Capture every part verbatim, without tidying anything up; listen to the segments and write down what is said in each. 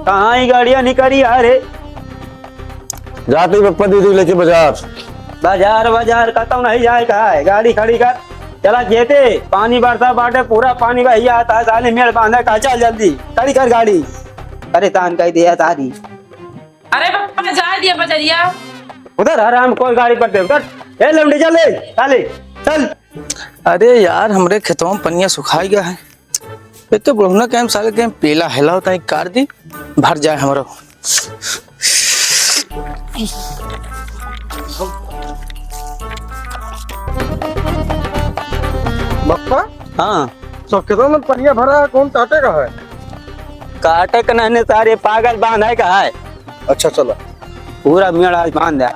कहाँ ही गाड़िया निकरी यार, हे? जाती पप्पा दीदी लेके बाजार। बाजार, बाजार, कतौ नहीं जाए का है? गाड़ी खड़ी कर, चला खेते। पानी बरसा बाटे, पूरा पानी बहिया आता है, साले मेड़ बांधा का, चल जल्दी, खड़ी कर गाड़ी। परेशान कर दिया सारी। अरे पप्पा, जाए दिया बजरिया। उधर हराम खोर गाड़ी पर से उतर। ए लौंडी, चल ले, साले, चल। अरे यार, हमरे खेतवा में पनिया सुखाई गया है। ये तो बुढ़ौना के हम साले के पेला हिला होता है, कार दी, भर जाए हमरो। बप्पा? हाँ। सब खेतवा में पनिया भरा है, कौन काटे का है? काटे का नहीं सारे, पागल बांधे का है। अच्छा, चलो। पूरा मेड़ आज बांध है।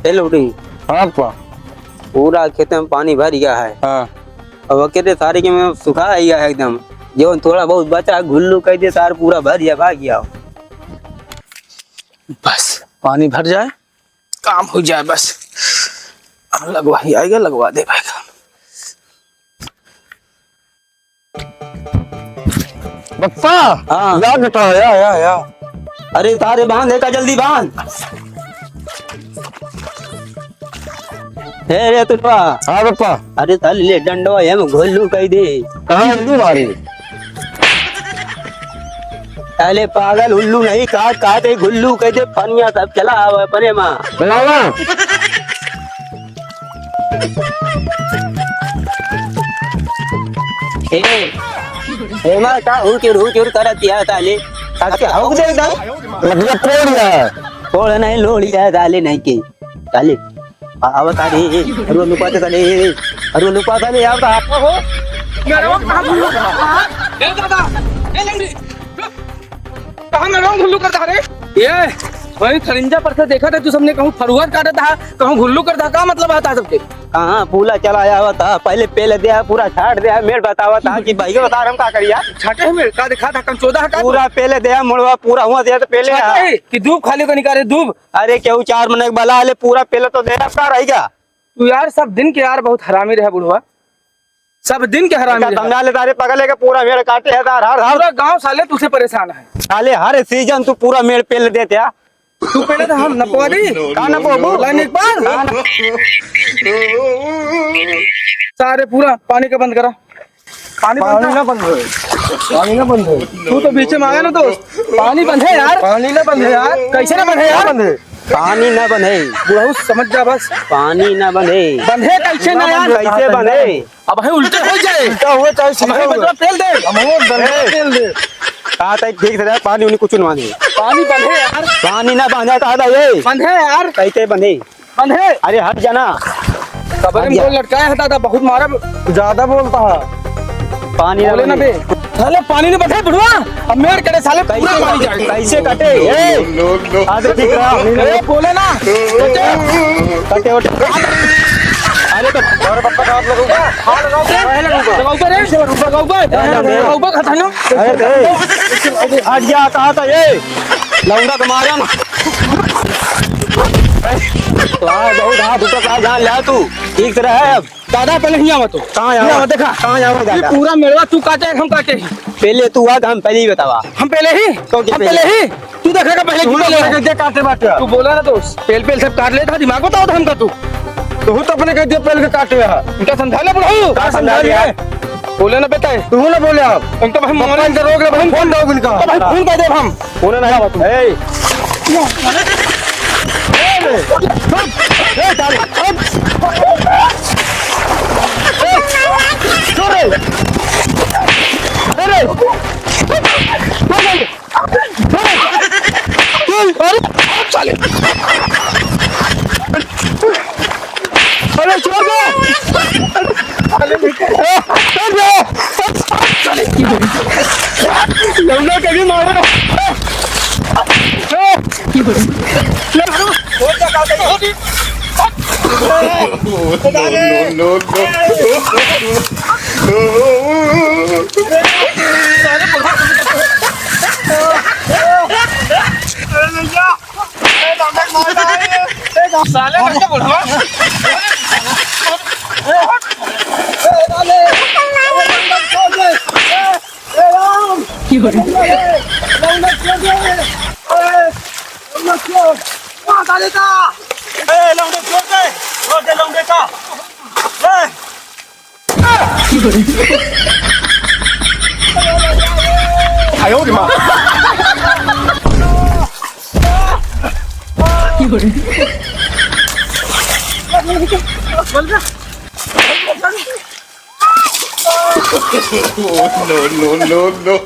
ए लौड़ी। हाँ पा। पूरा खेत में पानी भर गया है। हाँ। अब कहते सारे के में सुखा गया है एकदम। जो थोड़ा बहुत बचा, घुल्लू कह दे, सार पूरा भर गया, भाग गया। बस पानी भर जाए, काम हो जाए बस। लगवा ही आएगा, लगवा दे भाई काम। बप्पा, हाँ। या बेटा, या, या, या। अरे तारे बांध, एका जल्दी बांध। हे रे तुटवा। हाँ बप्पा। अरे ताले ले डंडवा, ये में घुल्लू कह दे। कहाँ घुल्लू मारे? अरे पागल, उल्लू नहीं, काट, काट, एक उल्लू कह दे, पनिया सब चला आवे अपने माँ। बुलावा। ए, ए माँ, का हुचुर, हुचुर करत या ताले? ताके हौक दे एकदम। मतलब कोण है? कोण नहीं, लोड़ी है, ताले नहीं के। ताले। आ-, आवत आ रे, अरे लुका दे ताले, अरे लुका दे, आवत आ। ओहो, मेरा वो कहाँ घुल्लू करता? ए दादा, ए लंगड़ी, कहाँ मेरा वो घुल्लू करता रे? ये, वही खरिंजा पर से देखा था, तू सबने कहूँ फरुआ काटा था, कहूँ घुल्लू करता, का मतलब आता सबके? कहाँ पूला चला आया हुआ था, पहले पेल दे, पूरा छाट दे, मेड़ बतावा था कि भाई बता हम का करिया? छाटे में का दिखा था, कंचोदा है का? पूरा पेल दे, मुड़वा पूरा हुआ दे तो पेले छाटे है। कि दूब खाली को निकाले, दूब। अरे केहू चार मने के बला ले, पूरा पेले तो दे, अब का रह गया? तू यार सब दिन के यार बहुत हरामी रहे बुढ़वा, सब दिन के हरामी रहे। समझा ले तारे पगले के, पूरा मेड़ काटे है तार, हर, हर। पूरा गांव साले तुझसे परेशान है। साले हर सीजन तू पूरा मेड़ पेल देते है। तू पेले तो हम नपवा दी। का नपवाबू? लाइन एक बार। का नप- सारे पूरा पानी का बंद करा। पानी बंद पानी कर। ना बंद होए, पानी ना बंद होए। तू तो बीच में आया ना दोस्त, पानी बंद है यार। पानी ना बंद है यार। कैसे ना बंद है यार? बंद है। पानी ना बंद है। बुढ़ऊ समझ जा बस। पानी ना बंद है। बंद है कैसे ना यार? कैसे बंद है? अब है उल्टे हो जाए। उल्टा हुआ चाहे अब सीधा है हुआ। बंद तेल दे। हम वो बंद ए। तेल दे। कहा था ठीक से रहे, पानी उन्हें कुछ ना बंद है। पानी बंद है यार। पानी ना बंद है, कहा था ये। बंद है यार। कैसे बंद है? बंद है। अरे हट जाना। कबर में हट जा। गोल लटकाया है दादा, बहुत मारा। ज्यादा बोलता है। पानी ना बोले ना बंधे। बे। साले पानी नहीं बंधे बुढ़वा। अब मेड़ करे साले पूरा कैसे पानी कटे? जाए। कैसे कटे? ए! No, no, no। आधे ठीक रहा। ए, बोले ना। कटे। कटे उठे। अरे तो और पप्पा का आप लोगों का? हाँ, लगाओ बे। लगाओ बे रे। लगाओ बे। लगाओ बे, खतरनाक। अरे, ए, हट जा, कहा था ये? लौंडा को मारा ना। तो हाँ, बहुत हाथ ऊपर का जान लिया तू। ठीक से रहे अब। दादा, पहले हियाँ आवा तो। कहाँ आवा? हियाँ आवा, देखा। कहाँ आवा ये दादा? पूरा मेड़वा तू काटे, हम काटे। पहले तू आ, हम पहले ही बतावा। हम पहले ही? तो क्या हम पहले? पहले ही? तू देखेगा पहले, तू तू पहले। बोला के काटे बाटे। तू बोला ना दोस्त, पेल पेल सब काट लेता, दिमाग बतावा था हमका तू। तू तो अपने के दे पेल के काटे है। इनका समझा ले बुढ़ऊ। का समझा ले? बोले ना बेटा। तू ना बोले आप। इनका भाई पप्पा मोबाइल इनका रोक ले, भाई फोन दो इनका। तो भाई फोन कर दे हम। फोन ना आवा तू। ए। ए, ए, डाल। ए, छोड़ रे। अरे। अरे, साले। अरे, छोड़ दे। अरे, छोड़ दे। साले, लौंडा कभी मारो। छोड़ दे। No, no, no, no। साले का क्या बोल रहा? ए, राम! ए, लौंडा छोड़ दे! ए, लौंडा छोड़! मार डाले का! ए, लौंडा छोड़ दे! छोड़ दे लौंडे का! ए! No, no, no, no।